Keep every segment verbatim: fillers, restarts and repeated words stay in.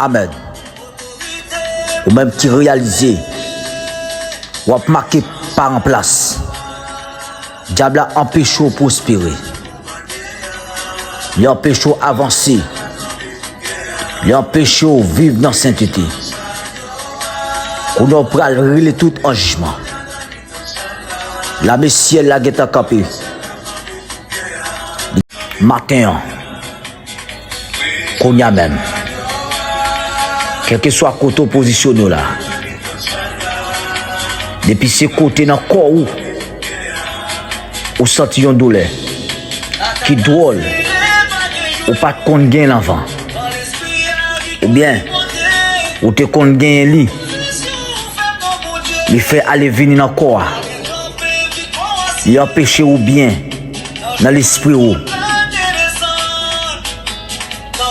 Amèn. Ou menm ki reyalize w ap make pa an plas, dyab la anpeche w pwospere. Li anpeche w avanse. Li anpeche w viv nan sentete. Kounye a w pral rele tout an jijman. Lame syèl la gentan kanpe. Maten an, kounye a menm, kèlkeswa kote w pozisyone w la, depi se kote nan kò ou, ou santi yon doulè ki dwòl, ou pa t konn gen l anvan, oubyen ou te konn genyen li, li fè ale vini nan kò a, li anpeche ou byen nan lespri ou.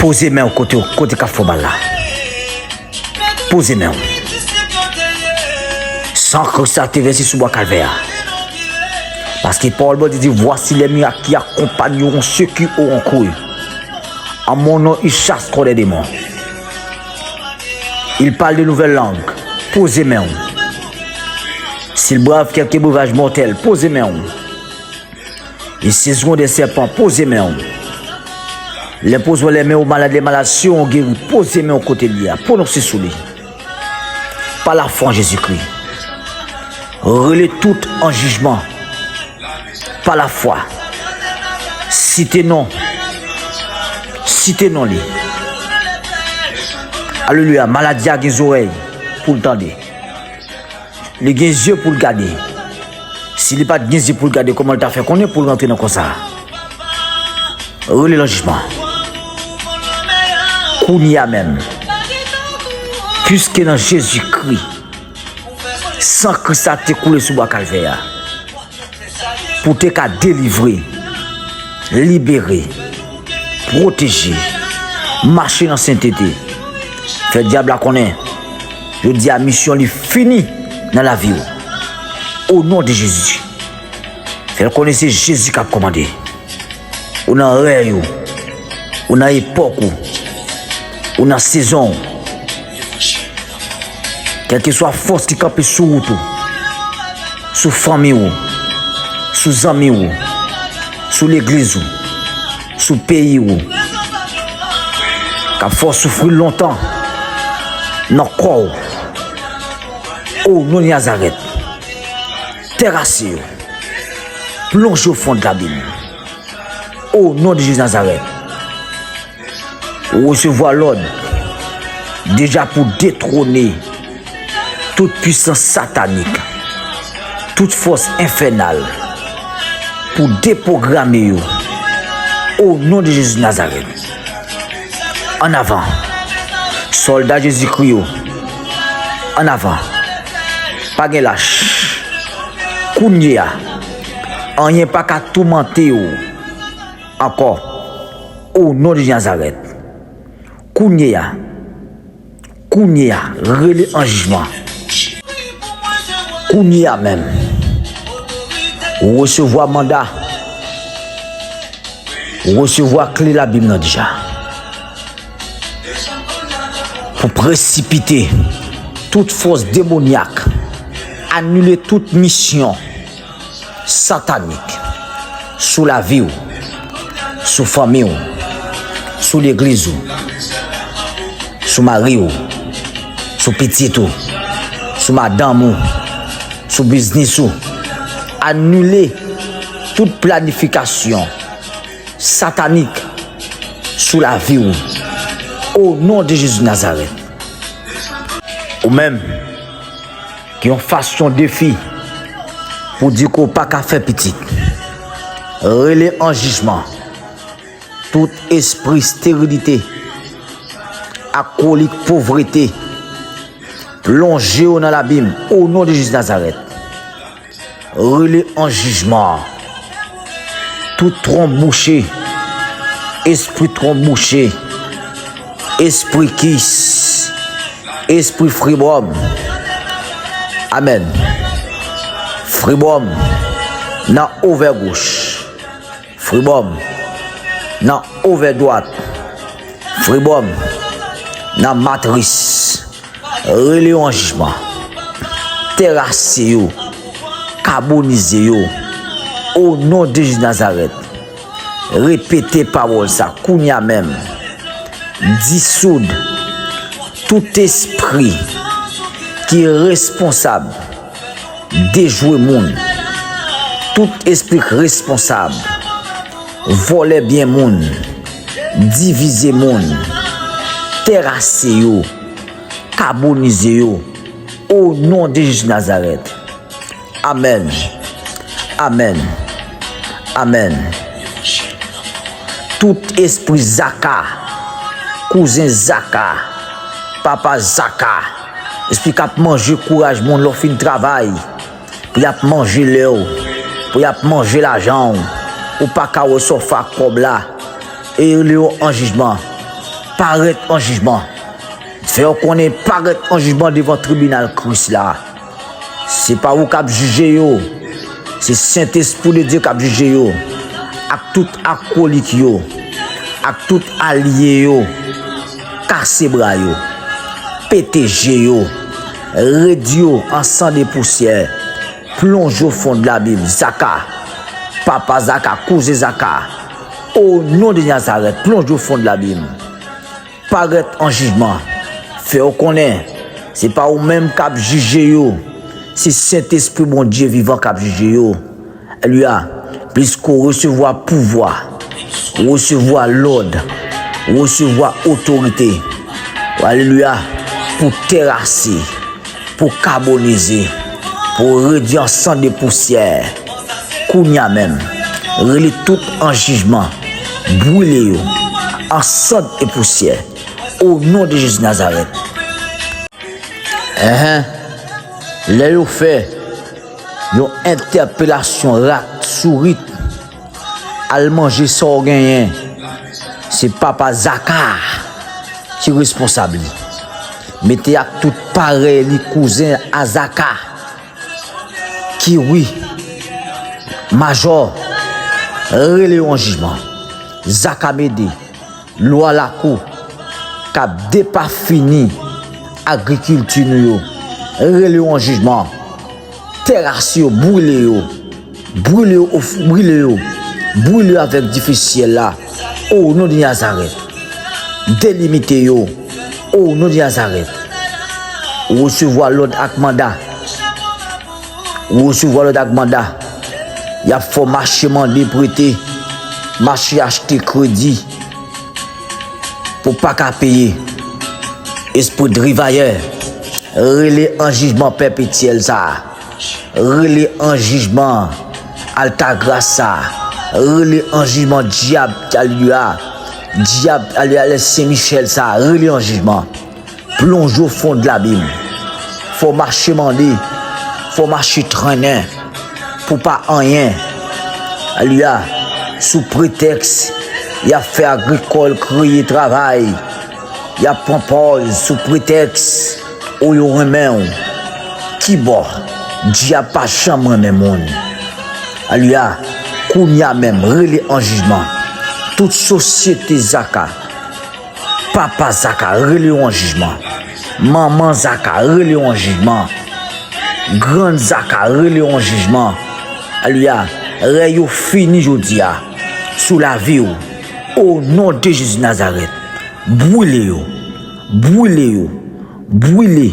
Poze men w kote, kote k ap fè w mal la. Poze men w. San Kris la te vèse sou bwa Kalvè a. Paske pawòl Bondye di, voici les miracles qui accompagneront ceux qui auront cru. En mon nom, ils chasseront des démons. Ils parlent de nouvelles langues. Poze men w. S'ils bravent quelques breuvages mortels, poze men w. Ils saisiront des serpents, poze men w. Lè poze men w, malad, les malades seront guéris, poze men w kote li a, pwononse sou li. Pa lafwa an Jezikri. Rele tout an jijman. Pa lafwa. Site non. Site non li. Alelouya. Maladi a gen zòrèy pou l tande. Li gen zye pou l gade. Si li pa t gen zye pou l gade, kòman l ta fè konnen pou l rantre nan kò sa a? Rele l an jijman. Kounye a menm, piske nan Jezikri, san Kris la te koule sou bwa Kalvè a, pou te ka delivre, libere, pwoteje, mache nan sentete. Fè dyab la konnen, jodi a misyon li fini nan lavi w. O non de Jezi. Fè l konnen se Jezi k ap kòmande. Ou nan rèy ou. Ou nan epòk ou. Ou nan sezon ou. Kèlkeswa fòs ki kanpe sou wout ou, sou fanmi ou, sou zanmi ou, sou legliz ou, sou peyi ou, k ap fè w soufri lontan nan kò w, o non de Nazarèt, terase yo, plonje o fon de labim. O non de Jezi Nazarèt, ou resevwa lòd deja pou detwone tout pwisans satanik, tout fòs enfènal, pou depwograme yo. O non de Jezi Nazarèt. Ann avan. Sòlda Jezikri yo. Ann avan. Pa gen lach. Kounye a, anyen pa ka toumante yo ankò. O non de Nazarèt. Kounye a, kounye a, rele an jijman. Kounye a menm, ou resevwa manda, ou resevwa kle labim nan deja. Pou presipite tout fòs demonyak, anile tout misyon satanik sou lavi w, sou fanmi w, sou legliz ou, sou mari w, sou pitit ou, sou madanm ou, sou biznis ou. Anile tout planifikasyon satanik sou lavi w. O non de Jezi Nazarèt. Ou menm, ki yon fasyon defi pou di ke w pa ka fè pitit. Rele an jijman tout espri sterilite, ak kolik povrete, plonje yo nan labim, o non de Jezi Nazarèt. Rele an jijman. Tout twonp bouche, espri twonp bouche, espri kis, espri fribwòm. Amèn. Fribwòm nan ovè goch. Fribwòm nan ovè dwat. Fribwòm nan matris, rele yo an jijman. Terase yo, kabonize yo, o non de Jezi Nazarèt. Repete pawòl sa kounye a menm. Disoud tout espri ki responsab dejwe moun. Tout espri k responsab vòlè byen moun, divize moun, terase yo, kabonize yo, o non de Jezi Nazarèt. Amèn. Amèn. Amèn. Tout espri Zaka, kouzen Zaka, papa Zaka, espri k ap manje kouraj moun lè w fin travay, pou y ap manje lè w, pou y ap manje lajan w, ou pa ka wè sa w fè ak kòb la, e rele yo an jijman, parèt an jijman. Fè yo konnen parèt an jijman devan tribinal Kris la. Se pa ou k ap jije yo. Se Sentespri de Dye k ap jije yo. Ak tout akolit yo. Ak tout alye yo. Kase bra yo. Pete je yo. Redi yo an sann e pousyè. Plonje o fon de labim. Zaka. Papa Zaka, kouzen Zaka. O non de Nazarèt, plonje o fon de labim. Parèt an jijman. Fè yo konnen, se pa ou menm k ap jije yo. Se Sentespri Bondye vivan k ap jije yo. Alelouya. Pliske w resevwa pouvwa, w resevwa lòd, w resevwa otorite. Alelouya. Pou terase, pou kabonize, pou redi an sann e pousyè. Kounye a menm, rele tout an jijman, brile yo an sann e pousyè, o non de Jezi Nazarèt. Enhen, lè yo fè yon entèpelasyon rat sourit, al manje sa w genyen. Se papa Zaka ki responsab li. Mete ak tout parèy li kouzen a Zaka. Ki wi. Majò, rele yo an jijman. Zaka Mede, lwa lakou, k ap depafini agrikilti nou yo. Rele yo an jijman. Terase yo, brile yo. Brile yo, o f-, brile yo. Brile yo avèk dife syèl la. O non de Nazarèt. Delimite yo. O non de Nazarèt. Ou resevwa lòd ak manda. Ou resevwa lòd ak manda. Y ap fè w mache mande prete, mache achte kredi pou w pa ka peye. Espri drivayè, rele an jijman pèpetyèl sa a. Rele an jijman Altagras sa a. Rele an jijman dyab, alelouya. Dyab, alelouya, lè Sen Michèl sa a. Rele an jijman. Plonje o fon de labim. Fò mache mande, fò mache trennen pou pa anyen. Alelouya. Sou pretèks y ap fè agrikòl kreye travay, y ap pran pòz sou pretèks o yo renmen w. Kibò? Dyab pa janm renmen moun. Alelouya. Kounye a menm, rele an jijman. Tout sosyete Zaka, papa Zaka, rele yo an jijman. Manman Zaka, rele yo an jijman. Grann Zaka, rele yo an jijman. Alelouya. Rèy yo fini jodi a sou lavi w. O non de Jezi Nazarèt, brile yo. Brile yo. Brile.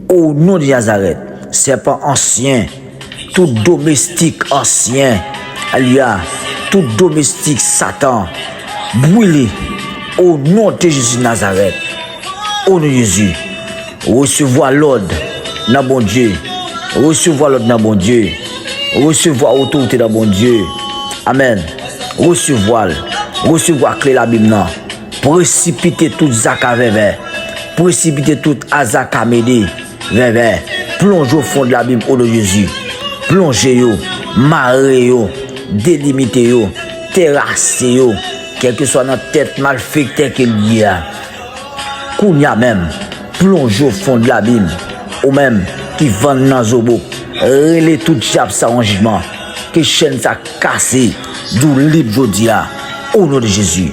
O non de Nazarèt. Sèpan ansyen. Tout domestik ansyen. Alelouya. Tout domestik Satan. Brile. O non de Jezi Nazarèt. O non de Jezi. Resevwa lòd nan Bondye. Resevwa lòd nan Bondye. Resevwa otorite nan Bondye. Amèn. Resevwa l. Resevwa kle labim nan. Presipite tout zaka vèvè. Presipite tout azaka mede vèvè. Plonje o fon de labim o non de Jezi. Plonje yo, mare yo, delimite yo, terase yo, kèlkeswa nan tèt malfektè ke l ye a. Kounye a menm, plonje o fon de labim, ou menm ki vann nan zobo, rele tout dyab sa an jijman, ke chèn sa kase, di w lib jodi a, o non de Jezi,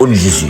o non de Jezi.